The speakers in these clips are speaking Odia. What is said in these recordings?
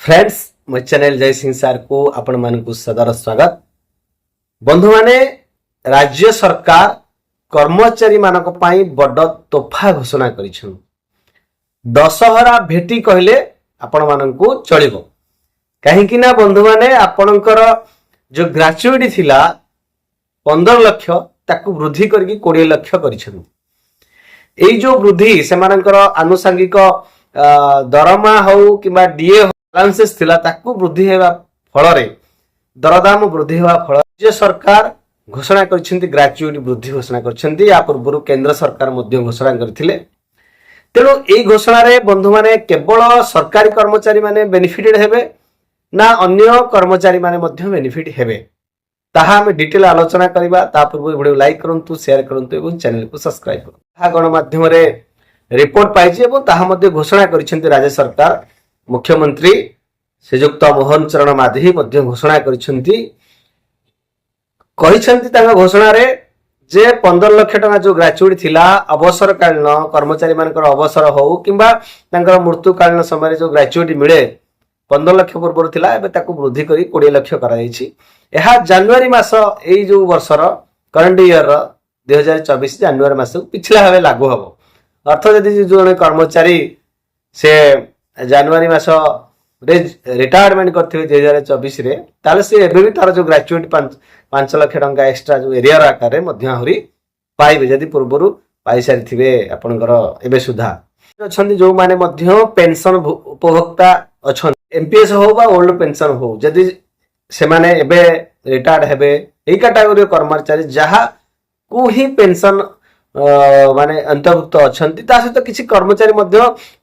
ଫ୍ରେଣ୍ଡସ୍, ମୋ ଚ୍ୟାନେଲ ଜୟ ସିଂ ସାର୍କୁ ଆପଣମାନଙ୍କୁ ସାଦର ସ୍ୱାଗତ। ବନ୍ଧୁମାନେ, ରାଜ୍ୟ ସରକାର କର୍ମଚାରୀମାନଙ୍କ ପାଇଁ ବଡ଼ ତୋଫା ଘୋଷଣା କରିଛନ୍ତି। ଦଶହରା ଭେଟି କହିଲେ ଆପଣମାନଙ୍କୁ ଚଳିବ। କାହିଁକି ନା ବନ୍ଧୁମାନେ, ଆପଣଙ୍କର ଯୋଉ ଗ୍ରାଚୁଇଟି ଥିଲା 15 ଲକ୍ଷ, ତାକୁ ବୃଦ୍ଧି କରିକି 20 ଲକ୍ଷ କରିଛନ୍ତି। ଏଇ ଯୋଉ ବୃଦ୍ଧି, ସେମାନଙ୍କର ଆନୁଷାଙ୍ଗିକ ଦରମା ହଉ କିମ୍ବା ଡିଏ ଆଲାଉନ୍ସେସ୍ ଥିଲା, ତାକୁ ବୃଦ୍ଧି ହେବା ଫଳରେ, ଦରଦାମ ବୃଦ୍ଧି ହେବା ଫଳରେ ରାଜ୍ୟ ସରକାର ଘୋଷଣା କରିଛନ୍ତି, ଗ୍ରାଚୁଇଟି ବୃଦ୍ଧି ଘୋଷଣା କରିଛନ୍ତି। ୟା ପୂର୍ବରୁ କେନ୍ଦ୍ର ସରକାର ମଧ୍ୟ ଘୋଷଣା କରିଥିଲେ। ତେଣୁ ଏଇ ଘୋଷଣାରେ ବନ୍ଧୁମାନେ, କେବଳ ସରକାରୀ କର୍ମଚାରୀ ମାନେ ବେନିଫିଟେଡ୍ ହେବେ ନା ଅନ୍ୟ କର୍ମଚାରୀ ମାନେ ମଧ୍ୟ ବେନିଫିଟ ହେବେ, ତାହା ଆମେ ଡିଟେଲ ଆଲୋଚନା କରିବା। ତା ପୂର୍ବରୁ ଭିଡ଼ିଓ ଲାଇକ୍ କରନ୍ତୁ, ସେୟାର କରନ୍ତୁ ଏବଂ ଚ୍ୟାନେଲକୁ ସବସ୍କ୍ରାଇବ କରନ୍ତୁ। ତାହା ଗଣମାଧ୍ୟମରେ ରିପୋର୍ଟ ପାଇଛି ଏବଂ ତାହା ମଧ୍ୟ ଘୋଷଣା କରିଛନ୍ତି ରାଜ୍ୟ ସରକାର। ମୁଖ୍ୟମନ୍ତ୍ରୀ ଶ୍ରୀଯୁକ୍ତ ମୋହନ ଚରଣ ମାଝୀ ମଧ୍ୟ ଘୋଷଣା କରିଛନ୍ତି। କହିଛନ୍ତି ତାଙ୍କ ଘୋଷଣାରେ ଯେ 15 ଲକ୍ଷ ଟଙ୍କା ଯୋଉ ଗ୍ରାଚୁଇଟି ଥିଲା, ଅବସରକାଳୀନ କର୍ମଚାରୀ ମାନଙ୍କର ଅବସର ହଉ କିମ୍ବା ତାଙ୍କର ମୃତ୍ୟୁକାଳୀନ ସମୟରେ ଯୋଉ ଗ୍ରାଚୁଇଟି ମିଳେ, 15 ଲକ୍ଷ ପୂର୍ବରୁ ଥିଲା, ଏବେ ତାକୁ ବୃଦ୍ଧି କରି 20 ଲକ୍ଷ କରାଯାଇଛି। ଏହା ଜାନୁଆରୀ ମାସ, ଏଇ ଯୋଉ ବର୍ଷର କରେଣ୍ଟ ଇୟରର 2024 ଜାନୁଆରୀ ମାସକୁ ପିଛିଲା ଭାବେ ଲାଗୁ ହବ। ଅର୍ଥ ଯଦି ଜଣେ କର୍ମଚାରୀ ସେ ଜାନୁଆରୀ ମାସରେ ରିଟାୟାରମେଣ୍ଟ କରିଥିବେ 2024ରେ, ତାହେଲେ ସେ ଏବେ ବି ତାର ଯୋଉ ଗ୍ରାଚୁଇଟି 5 ଲକ୍ଷ ଟଙ୍କା ଏକ୍ସଟ୍ରା ଯୋଉ ଏରିୟର ଆକାରରେ ମଧ୍ୟ ଆହୁରି ପାଇବେ, ଯଦି ପୂର୍ବରୁ ପାଇସାରିଥିବେ। ଆପଣଙ୍କର ଏବେ ସୁଦ୍ଧା ଅଛନ୍ତି ଯୋଉମାନେ ମଧ୍ୟ ପେନସନ ଉପଭୋକ୍ତା ଅଛନ୍ତି, ଏନପିଏସ୍ ହଉ ବା ଓଲ୍ଡ ପେନସନ ହଉ, ଯଦି ସେମାନେ ଏବେ ରିଟାୟାର୍ଡ ହେବେ, ଏଇ କାଟାଗୋରୀର କର୍ମଚାରୀ ଯାହାକୁ ହିଁ ପେନସନ ମାନେ ଅନ୍ତର୍ଭୁକ୍ତ ଅଛନ୍ତି, ତା ସହିତ କିଛି କର୍ମଚାରୀ ମଧ୍ୟ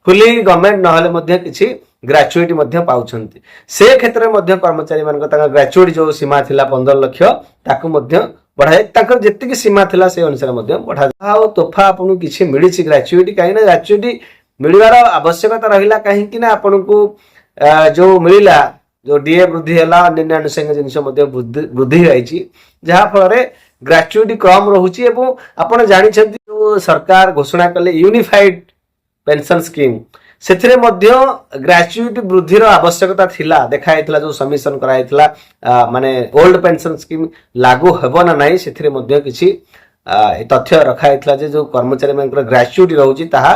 ଫୁଲି ଗଭର୍ଣ୍ଣମେଣ୍ଟ ନହେଲେ ମଧ୍ୟ କିଛି ଗ୍ରାଚୁଇଟି ମଧ୍ୟ ପାଉଛନ୍ତି। ସେ କ୍ଷେତ୍ରରେ ମଧ୍ୟ କର୍ମଚାରୀ ମାନଙ୍କ ତାଙ୍କ ଗ୍ରାଚୁଇଟି ଯୋଉ ସୀମା ଥିଲା 15 ଲକ୍ଷ, ତାକୁ ମଧ୍ୟ ବଢାଯାଇ ତାଙ୍କର ଯେତିକି ସୀମା ଥିଲା ସେଇ ଅନୁସାରେ ମଧ୍ୟ ବଢା। ଆଉ ତୋଫା ଆପଣଙ୍କୁ କିଛି ମିଳିଛି ଗ୍ରାଚୁଇଟି। କାହିଁକି ନା ଗ୍ରାଚୁଇଟି ମିଳିବାର ଆବଶ୍ୟକତା ରହିଲା, କାହିଁକି ନା ଆପଣଙ୍କୁ ଯୋଉ ମିଳିଲା, ଯୋଉ ଡିଏ ବୃଦ୍ଧି ହେଲା, ଅନ୍ୟାନ୍ୟ ଆନୁଷଙ୍ଗିକ ଜିନିଷ ମଧ୍ୟ ବୃଦ୍ଧି ବୃଦ୍ଧି ହେଇଛି, ଯାହା ଫଳରେ ଗ୍ରାଚୁଇଟି କମ ରହୁଛି। ଏବଂ ଆପଣ ଜାଣିଛନ୍ତି, ଯୋଉ ସରକାର ଘୋଷଣା କଲେ ୟୁନିଫାଇଡ ପେନସନ ସ୍କିମ୍, ସେଥିରେ ମଧ୍ୟ ଗ୍ରାଚୁଇଟି ବୃଦ୍ଧିର ଆବଶ୍ୟକତା ଥିଲା, ଦେଖାଯାଇଥିଲା। ଯୋଉ ସମିଶନ କରାଯାଇଥିଲା, ମାନେ ଓଲ୍ଡ ପେନସନ ସ୍କିମ୍ ଲାଗୁ ହେବ ନା ନାହିଁ, ସେଥିରେ ମଧ୍ୟ କିଛି ଏ ତଥ୍ୟ ରଖାଯାଇଥିଲା ଯେ ଯୋଉ କର୍ମଚାରୀ ମାନଙ୍କର ଗ୍ରାଚୁଇଟି ରହୁଛି, ତାହା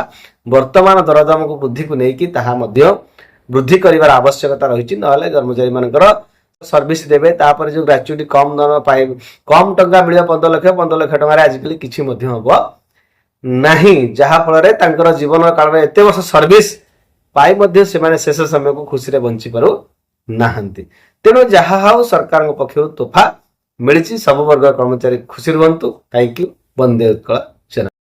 ବର୍ତ୍ତମାନ ଦରଦାମକୁ ବୃଦ୍ଧିକୁ ନେଇକି ତାହା ମଧ୍ୟ ବୃଦ୍ଧି କରିବାର ଆବଶ୍ୟକତା ରହିଛି। ନହେଲେ କର୍ମଚାରୀ ମାନଙ୍କର ସର୍ଭିସ ଦେବେ, ତାପରେ ଯୋଉ ଗ୍ରାଚୁଇଟି କମ ଦର ପାଇବେ, କମ ଟଙ୍କା ମିଳିବ 15 ଲକ୍ଷ, 15 ଲକ୍ଷ ଟଙ୍କାରେ ଆଜିକାଲି କିଛି ମଧ୍ୟ ହବ ନାହିଁ। ଯାହା ଫଳରେ ତାଙ୍କର ଜୀବନ କାଳରେ ଏତେ ବର୍ଷ ସର୍ଭିସ ପାଇ ମଧ୍ୟ ସେମାନେ ଶେଷ ସମୟକୁ ଖୁସିରେ ବଞ୍ଚି ପାରୁ ନାହାନ୍ତି। ତେଣୁ ଯାହା ହଉ, ସରକାରଙ୍କ ପକ୍ଷରୁ ତୋଫା ମିଳିଛି। ସବୁ ବର୍ଗ କର୍ମଚାରୀ ଖୁସି ରୁହନ୍ତୁ। Thank you. Vande Utkal.